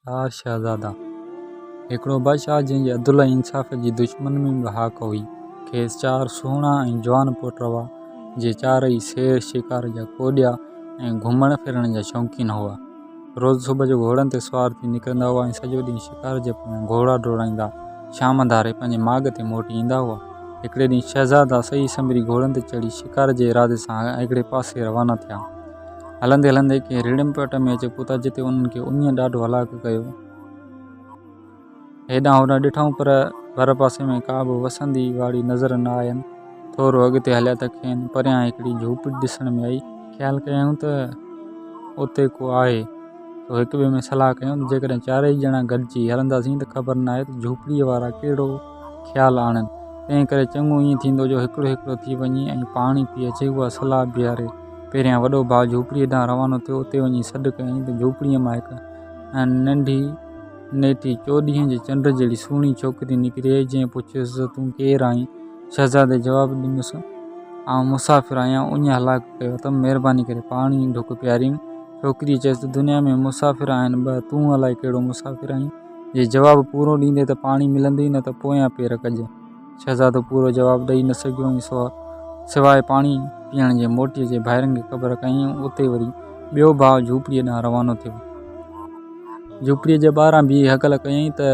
چار شهزادا، هڪڙو بادشاهه جنهن جي عدل ۽ انصاف جي دشمن ۾ به هاڪ هئي. کيس چار سهڻا ۽ جوان پٽ هئا، جي چارئي سير شڪار جا ڪوڏيا ۽ گهمڻ ڦرڻ جا شوقين هئا. روز صبح جو گهوڙن تي سوار ٿي نڪرندا هئا ۽ سڄو ڏينهن شڪار جي پويان گهوڙا ڊوڙائيندا شام ڌاري پنهنجي ماڳ تي موٽي ايندا هئا. هڪڙي ڏينهن شهزادا سهي سنڀري گهوڙن تي چڙهي شڪار جي ارادي سان هڪڙي پاسي روانا ٿيا. هلندي هلندي ڪنهن ريڙم پٽ ۾ اچي پهتا جتي انهن کي اڃ ڏاڍو هلاڪ ڪيو. هيڏانهن هوڏانهن ڏٺائون پر ڀر پاسي ۾ ڪا به وسندي واڙي نظر نه آين. ٿورو اڳتي هليا ته کين پريان هڪڙي جهوپڙي ڏسڻ ۾ آئي. خيال ڪيائون ته اتي ڪو آهي، سو هڪ ٻئي ۾ صلاح ڪيائون ته جيڪڏهن چارئي ڄڻا گڏجي هلنداسين ته خبر ناهي ته جهوپڙيء وارا ڪهڙو خيال آڻين، تنهن ڪري چڱو ائين ٿيندو جو هڪڙو هڪڙو ٿي وڃي ۽ پاڻي پي اچي. اها صلاح بيهاري پهريان وڏو ڀاء جهوپڙيء ڏانهن روانو ٿيو. اتي وڃي سڏ ڪيائين ته جهوپڙيء مان هڪ ننڍي نيٽي چوڏهينء جي چنڊ جهڙي سهڻي ڇوڪري نڪري آئي، جنهن پڇيس ته تون ڪير آهين؟ شهزادي جواب ڏنس، آئون مسافر آهيان، اڃ هلاڪ ڪيو اٿم، مهرباني ڪري پاڻي ڍڪ پياريم. ڇوڪريء چيس ته دنيا ۾ مسافر آهن ٻه، تون الائي ڪهڙو مسافر آهين؟ جي جواب پورو ڏيندين ته پاڻي ملندئي، نه ته پويان پير ڪج. شهزادو پورو جواب ڏئي نه سگهيو ۽ سواء پاڻي پيئڻ جي موٽي اچي ڀائرن کي خبر ڪيائين. اتي وري ٻيو ڀاء جهوپڙيء ڏانهن روانو ٿيو. جهوپڙيء جي ٻاهران بيهي هڪل ڪيائين ته،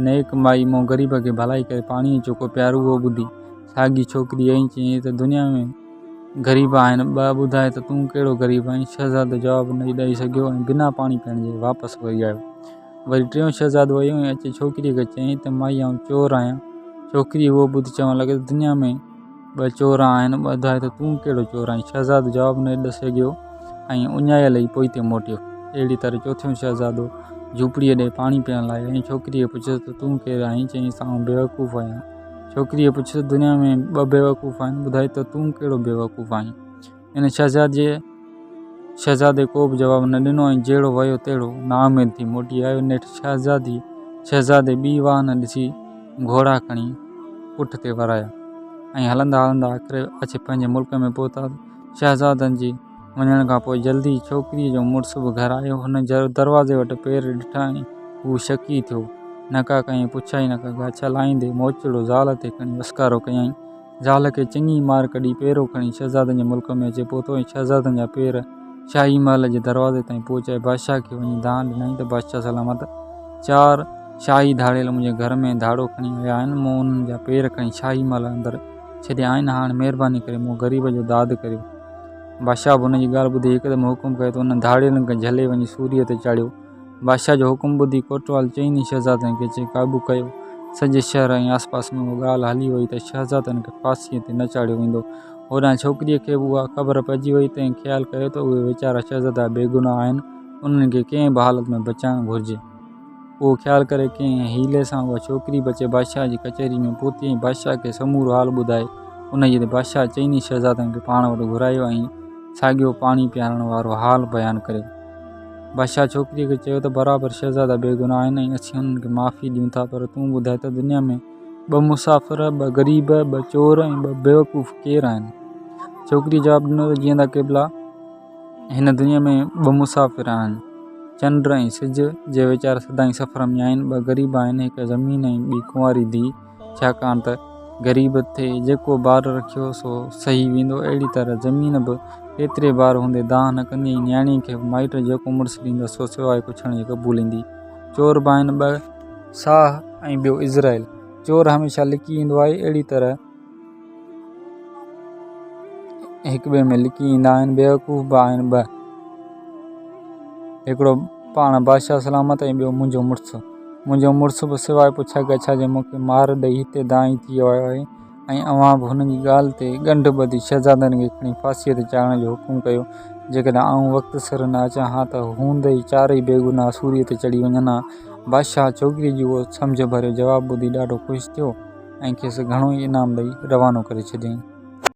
نيڪ مائي مون غريب کي ڀلائي ڪري پاڻيء جو چڪو پيار. اهو ٻڌي ساڳي ڇوڪري ائين چيائين ته، دنيا ۾ غريب آهن ٻه، ٻڌاء ته تون ڪهڙو غريب آهين؟ شهزادو جواب نه ڏئي سگهيو ۽ بنا پاڻي پيئڻ جي واپس وري آيو. وري ٽيون شهزادو آيو ۽ اچي ڇوڪريء کي چيائين ته مائي آئون چور آهيان. ڇوڪري اهو ٻڌي چوڻ لڳي ته دنيا ۾ ٻه چور آهن، ٻڌاء ته تون ڪهڙو چور آهين؟ شهزادو جواب نه ڏئي سگهيو ۽ اڃايل ئي پوئتي موٽيو. اهڙيء طرح چوٿيون شهزادو جهوپڙيء ڏي پاڻي پيئڻ لاء آيو ۽ ڇوڪريء کي پڇيس ته تون ڪير آهين؟ چيائينس ته آئون بيوقوف آهيان. ڇوڪريء پڇيس ته دنيا ۾ ٻه بيوقوف آهن، ٻڌاء ته تون ڪهڙو بيوقوف آهين؟ ان شهزاديء شهزادي ڪو به جواب نه ڏنو ۽ جهڙو ويو تهڙو نااميد ٿي موٽي آيو. نيٺ شهزاديء شهزادي ٻي واهه نه ڏسي گهوڙا کڻي پٺ تي ورايا ۽ هلندا هلندا آخر اچي پنهنجي ملڪ ۾ پهتا. شهزادن جي وڃڻ کان پوء جلد ئي ڇوڪريء جو مڙس به گهر آيو. هن دروازي وٽ پير ڏٺا ۽ هو شڪي ٿيو. نه ڪا ڪيائين پڇائي نه ڪا ڳاڇا لاهيندي موچڙو زال تي کڻي وسڪارو ڪيائين. زال کي چڱي مار ڪڍي پيرو کڻي شهزادن جي ملڪ ۾ اچي پهتو ۽ شهزادن جا پير شاهي محل جي دروازي تائين پهچائي بادشاهه کي وڃي دانهن ڏنائين ته بادشاهه سلامت! چار شاهي ڌاڙيل منهنجي گهر ۾ ڌاڙو کڻي آيا آهن، مون انهن جا پير کڻي شاهي محل اندر ڇڏيا آهن، هاڻ مهرباني ڪري مون غريب جو داد ڪريو. بادشاهه به هن جي ڳالهه ٻڌي هڪدم حڪم ڪيو ته انهن ڌاڙيلن کي جهلي وڃي سوريء تي چاڙهيو. بادشاهه جو حڪم ٻڌي ڪوٽوال چئني شهزادن کي اچي قابو ڪيو. سڄي شهر ۽ آسپاس ۾ اها ڳالهه هلي وئي ته شهزادن کي ڦاسيء تي نه چاڙهيو ويندو. هوڏانهن ڇوڪريء کي به اها خبر پئجي وئي، تنهن خيال ڪيو ته اهي ويچارا شهزادا بيگناهه آهن، انهن کي ڪنهن به حالت ۾ بچائڻ گهرجي. اهو خيال ڪري ڪنهن حيلي سان اها ڇوڪري به اچي بادشاهه جي ڪچهريء ۾ پهتي ۽ بادشاهه کي سمورو حال ٻڌائي. انهيء تي بادشاهه چئني شهزادن کي پاڻ وٽ گهرايو ۽ ساڳيو پاڻي پيارڻ وارو حال بيان ڪريو. بادشاهه ڇوڪريء کي چيو ته برابر شهزادا بيگناهه آهن ۽ اسين انهن کي معافي ڏيون ٿا پر تون ٻڌاء ته دنيا ۾ ٻه مسافر، ٻه غريب، ٻه چور ۽ ٻه بيوقوف ڪير آهن؟ ڇوڪريء جواب ڏنو ته جيئندا قبلا! هن دنيا ۾ ٻه مسافر آهن، چنڊ ۽ سج، جي ويچارا سدائين سفر ۾ آهن، ٻه غريب آهن، هڪ زمين ۽ ٻي ڪنواري ڌيء. ڇاڪاڻ ته غريب تي جيڪو بار رکيو سو سهي ويندو. اهڙي طرح زمين به ڪيتري بار هوندي دانهن نه ڪندي ۽ نياڻيء کي به مائٽ جيڪو مڙس ڏيندا سو سواء ڪڇڻ جي قبوليندي. چور به آهن ٻه. ساهه ۽ ٻيو عزرائيل. چور هميشه لڪي ايندو آهي. اهڙي طرح هڪ ٻئي ۾ لڪي ايندا آهن. بيوقوف به آهن ٻه. هڪڙو پاڻ بادشاهه سلامت ۽ ٻيو منهنجو مڙس. منهنجو مڙس به سواء پڇا ڳاڇا جي مون کي مار ڏئي هتي دانهين ٿي آيو آهي ۽ اوهان به هن جي ڳالهه تي ڳنڍ ٻڌي شهزادن کي کڻي ڦاسيء تي چاڙهڻ جو حڪم ڪيو. جيڪڏهن آئون وقت سر نه اچان ها ته هوند ئي چارئي بيگناهه سوريء تي چڙهي وڃن ها. بادشاهه ڇوڪريء جو اهو سمجهه ڀريو جواب ٻڌي ڏاڍو خوش ٿيو ۽ کيس گهڻو ئي انعام ڏئي روانو ڪري ڇڏيائين.